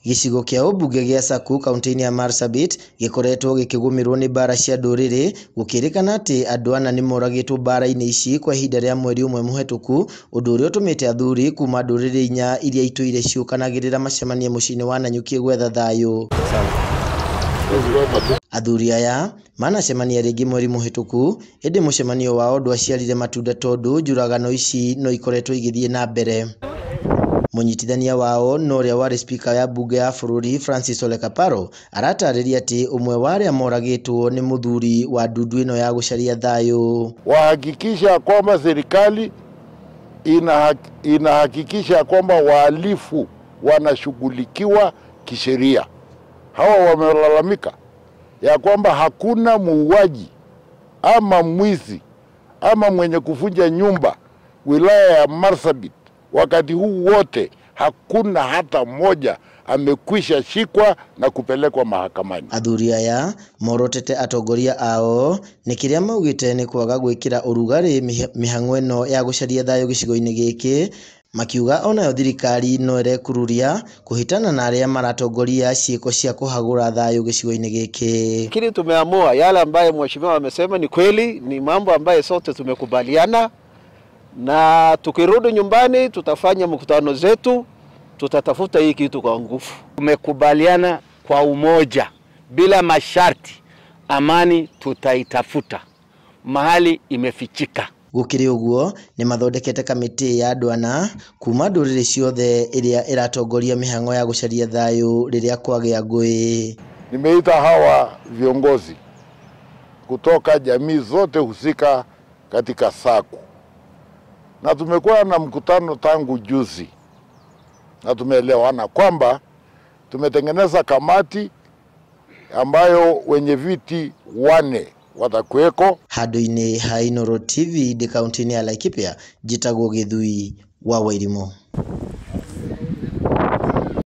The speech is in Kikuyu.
Gĩcigo kĩa ũmbunge gĩa Saku kaunti-inĩ ya Marsabit gĩkoretwo gĩkĩgũmĩrwo nĩ mbara cia ndũrĩrĩ, gũkĩrĩkana atĩ andũ ana nĩmoragĩtwo mbara-inĩ ici kwa ihinda rĩa mweri ũmwe mũhetũku, ũndũ ũrĩa ũtũmĩte athuri kuma ndũrĩrĩ inya iria itũire ciũkanagĩrĩra macemanie mũciĩ-inĩ wa Nanyuki gwetha thayũ. Athuri aya manacemania rĩngĩ mweri mũhetũku, ĩndĩ mũcemanio wao ndwaciarire matunda tondũ njũragano ici no ikoretwo igĩthiĩ na mbere. Mũnyitithania wao na ũrĩa warĩ spika ya mbunge ya bũrũri Francis Ole Kaparo aratarĩria atĩ ũmwe wa arĩa moragĩtwo nĩ mũthuri wa ndundu ĩno ya gũcaria thayũ. Wahakikisha kwamba serikali inahakikisha kwamba wahalifu wanashughulikiwa kisheria. Hawa wamelalamika ya kwamba hakuna muuaji ama mwizi ama mwenye kuvunja nyumba wilaya ya Marsabit wakati huu wote, hakuna hata mmoja amekwisha shikwa na kupelekwa mahakamani. Athuri aya morotete atongoria ao nĩ kĩrĩa maugĩte nĩ kwaga gwĩkĩra ũrugarĩ mĩhang'o ĩno ya gũcaria thayũ gĩcigo-inĩ gĩkĩ, makiuga onayo thirikari no ĩrekururia kũhĩtana na arĩa maratongoria ciĩko cia kũhagũra thayũ gĩcigo-inĩ gĩkĩ. Lakini tumeamua yale ambaye mheshimiwa amesema ni kweli, ni mambo ambaye sote tumekubaliana, na tukirudi nyumbani tutafanya mkutano zetu, tutatafuta hii kitu kwa nguvu. Tumekubaliana kwa umoja bila masharti, amani tutaitafuta mahali imefichika. Gũkĩrĩ ũguo nĩ mathondekete kamĩtĩ ya andũ ana kuma ndũrĩrĩ ciothe ĩrĩa ĩratongoria mĩhang'o ya gũcaria thayũ rĩrĩa kwagĩa ngũĩ. Nimeita hawa viongozi kutoka jamii zote husika katika Saku, na tumekuwa na mkutano tangu juzi, na tumeelewana kwamba tumetengeneza kamati ambayo wenye viti 4 watakuweko. Handũ-inĩ ha Inooro TV ndĩ kaunti-inĩ ya Laikipia, njĩtagwo Gĩthui wa Wairimu.